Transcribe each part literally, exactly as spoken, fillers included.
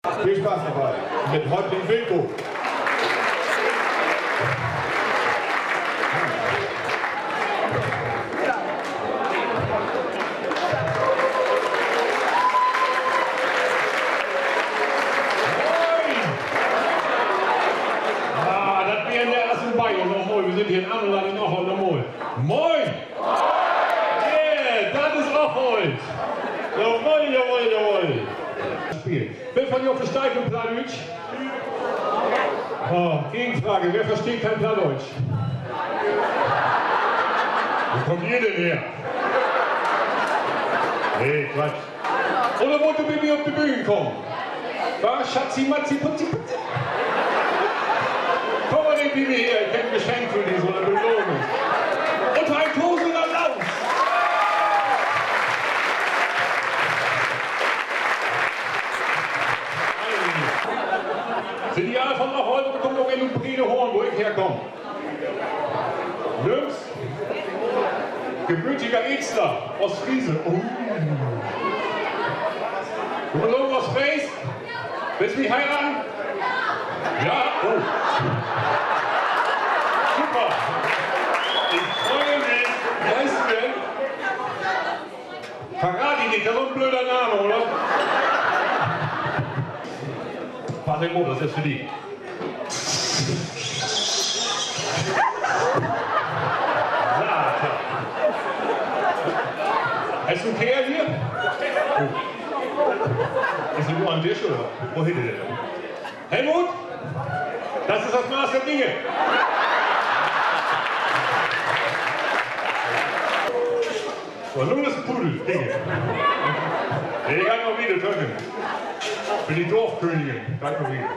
Veel Spaß dabei mit Häuptling Wilko. Moin! Ah, dat weer de eerste Ball. Noch mal, wi sünd hier in Ammerland, noch mal. Moin! Ja, dat is ok Holt. Jawoll, jawoll, jawoll. Spiel. Wer von jo versteiht denn Plattdüütsch? Oh, Gegenfrage, wer versteht kein Plattdeutsch? Wo kommt ihr denn her? Nee, Quatsch. Oder wullt du bi mi op de Bühn kamen? Wa, Schatzi, Matzi, Putzi, Putzi? Kumm mal bi mi her, ik heff en Geschenk för di, so 'ne Belohnung. Un en tosenden Applaus. Sünd ji all von Holt oder kummt noch en ut Bredehoorn, wo ik herkaam? Nüms? Gebürtiger Etzler, Ostfriese. Oh. Du büst ok Ostfrees? Willst du mich heiraten? Ja? Oh. Super. Ich freue mich. Wie heißt du denn? Verrat ich nicht, das ist so ein blöder Name, oder? Pass op, dat is för di. Satan. Hest du en Keerl hier? Is he nu an Disch, oder? Wo hett he denn? Helmut? Dat is dat Maß der Dinge. So, nu is en Pudel. Dinge. Nee, geiht noch wieder, Töcke. För de Dorfkönigin. Geiht noch wieder.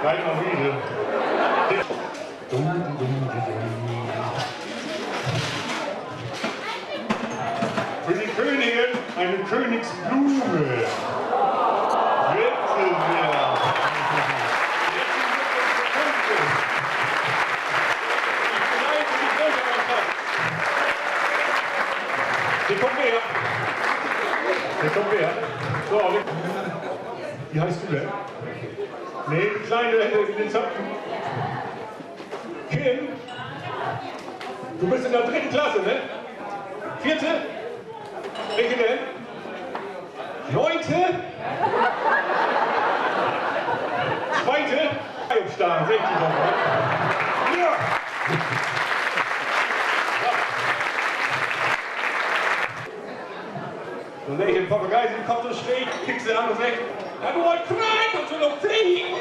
Geiht noch wieder. Dum, dum, dum, dum. För de Königin en Königsblume. Bitte sehr. De kummt her. De kummt her. So, wie heißt du denn? Nee, de Kleine, de, de Zöpken. Kim, du bist in der dritten Klasse, ne? Vierte? Welche denn? Neunte? Zweite? Aufstehen, seht ihr doch, ne? Ja! So, legg ik de Papagei in de Kopp so schreeg, kiek se an un segg: Ja, du oll Kneip, dat will doch kriegen!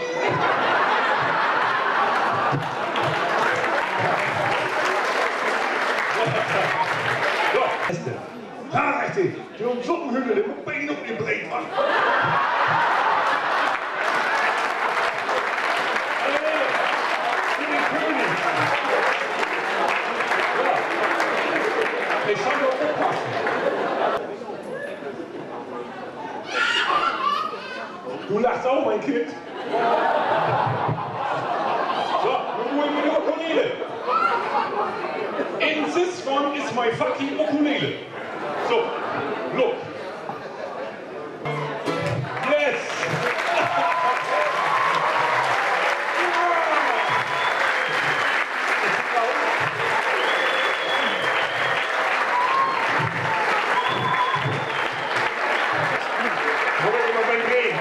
So, is de. Ja, seggt se, de Suppenhütte, de mutt bi Ihnen ok nich breet warrn. Halleluja! För den König! Ja. Ik schall doch oppassen. Du lachst auch, mein Kind. So, nu hol ik mi de Ukulele. In this one is my fucking ukulele. So, look. Yes! Wo ik immer bün, Regen.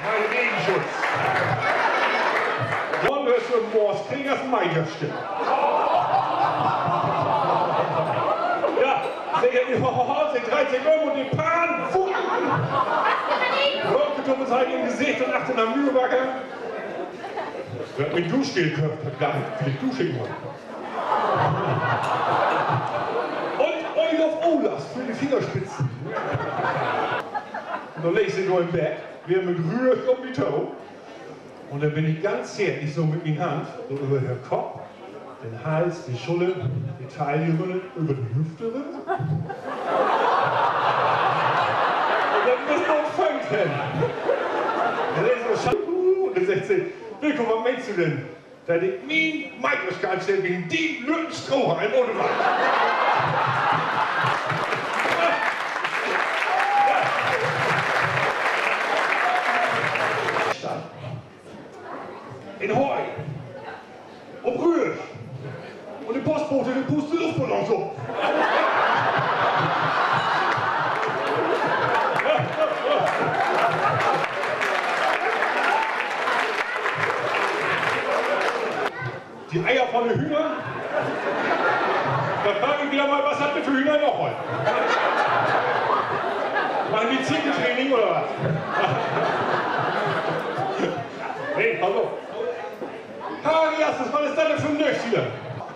Mien Regenschutz. Morgen hörst du im Mors Kriegers Meigerste. Ja, seggt he, ho, ho, ho, se dreiht sik üm un de Pahn, wumm! Rote Kartoffeln in Gesicht un achter an Mühlbacker. Wer hett mi Duschgel köfft, hett gor nich villicht Dusche gemaakt. Un Oil of Olaf för de Fingerspitzen. Un denn leeg se dor in Bett, weer mit Rügg op mi to. Un denn bün ik ganz zärtlich so mit mien Hand so över ehr Kopp, den Hals, de Schuller, de Taille rünner, över de Hüfte rünner. Un denn bün ik so funk hen. Denn is se so, un denn seggt se: Wilko, wat meenst du denn? Dat ik mien Meisterschaftsstell gegen dien lütten Strohhalm oder wat? In Heu. Op Rüsch. Un de Postbote, de pustet Luftballons op. De Eier von de Hühner? Dor fraag ik mi ja mal, wat dat mit de Hühner noch holt. Maakt de Ziegentraining oder wat? Nee, also. Harry Astes, wat is dat denn för 'n Nöögsieder?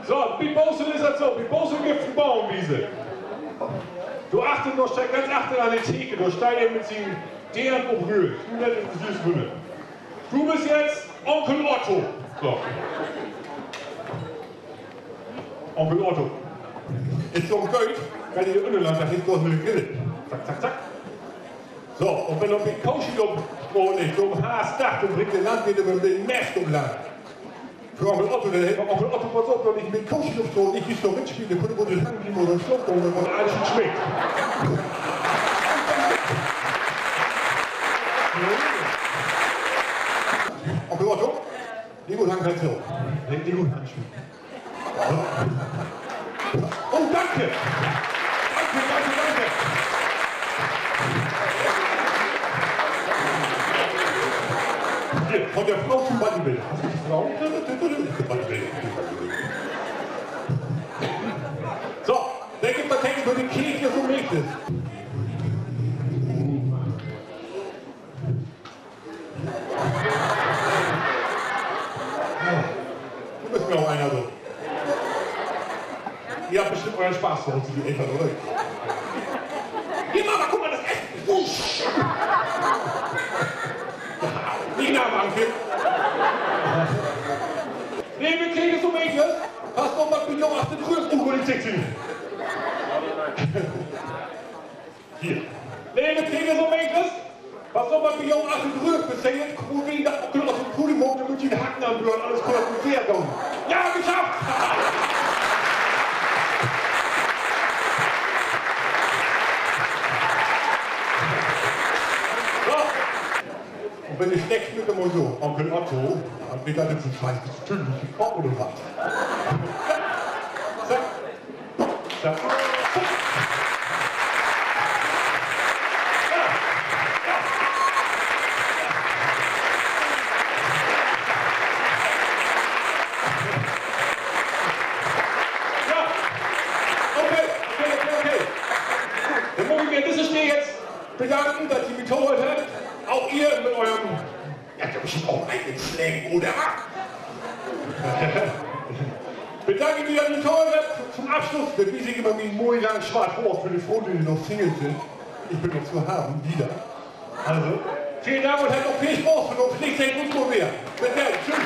So, bi Boßel is dat so, bi Boßel gifft 't en Baumwiese. Dor achtern, dor steiht ganz achtern an de Theke, dor steiht een mit sien Deern op Rüsch. Du, dat is süß, Wunner. Du büst jetzt Onkel Otto. So. Onkel Otto. Is so 'n Gööt, wenn de ünnerlangt, dat is doch 'ne Grille. Zack, zack, zack. So, un wenn dor 'n beten Kohlschiet op Straat liggt, so 'n Haas dacht un bringt de Landwirt mit den Mest op Land. För Onkel Otto, de heet: Onkel Otto, pass op, dor liggt 'n beten Kohlschiet op Straat, nich, nich dor rinspielen, dor kunn woll de Hang blieven oder Slock, un dat woll allens nich smecken. Onkel Otto, de mutt Hang halt so. De, de mutt Hang spielen. Oh, danke. Danke, danke, danke. Hier, von der Frau zum Bodybuilder. Frau zum Bodybuilder. So, wer gifft dat Teken för de Kirche so Mädchen? Du büst mi ok eener so. Ji hebbt bestimmt euren Spaß to Huus, ji Eltern, oder? Hier, Mama, guck mal, das Essen. Wusch. Nich namaken, Kind. Leve Kinner un Mädels, passt op, wat bi jo achter de Rüsch unruhig is. Hier. Leve Kinner un Mädels, passt op, wat bi jo achter de Rüsch passeert, kummt wegen dat Onkel Otto Pudel maakt, denn mööt ji de Hacken anbören, anners kummt dat nich weer doon. Ja, geschafft! So. Un wenn de Stecksplitter mal so, Onkel Otto, wat weer dat denn för 'n Scheiß, bist du tüdelig gekommen oder wat? Zack. Zack. Ja. Okay, okay, okay, okay. Denn mutt ik mi an disse Steed jetzt bedanken, dat ji mi tohöört hebbt. Auch ihr mit eurem Ja, dor is ok en Slang, oder? Bedank ik mi an de Tohörer. To'n Afsluss, dat wies ik jümmer mien moi lang swart Hoor för de Froen, de noch Single sünd. Ik bün noch to hebben, wieder. Also, velen Dank un hebbt noch veel Spaaß un villicht seht wi uns mal weer. Bit denn, tschüss.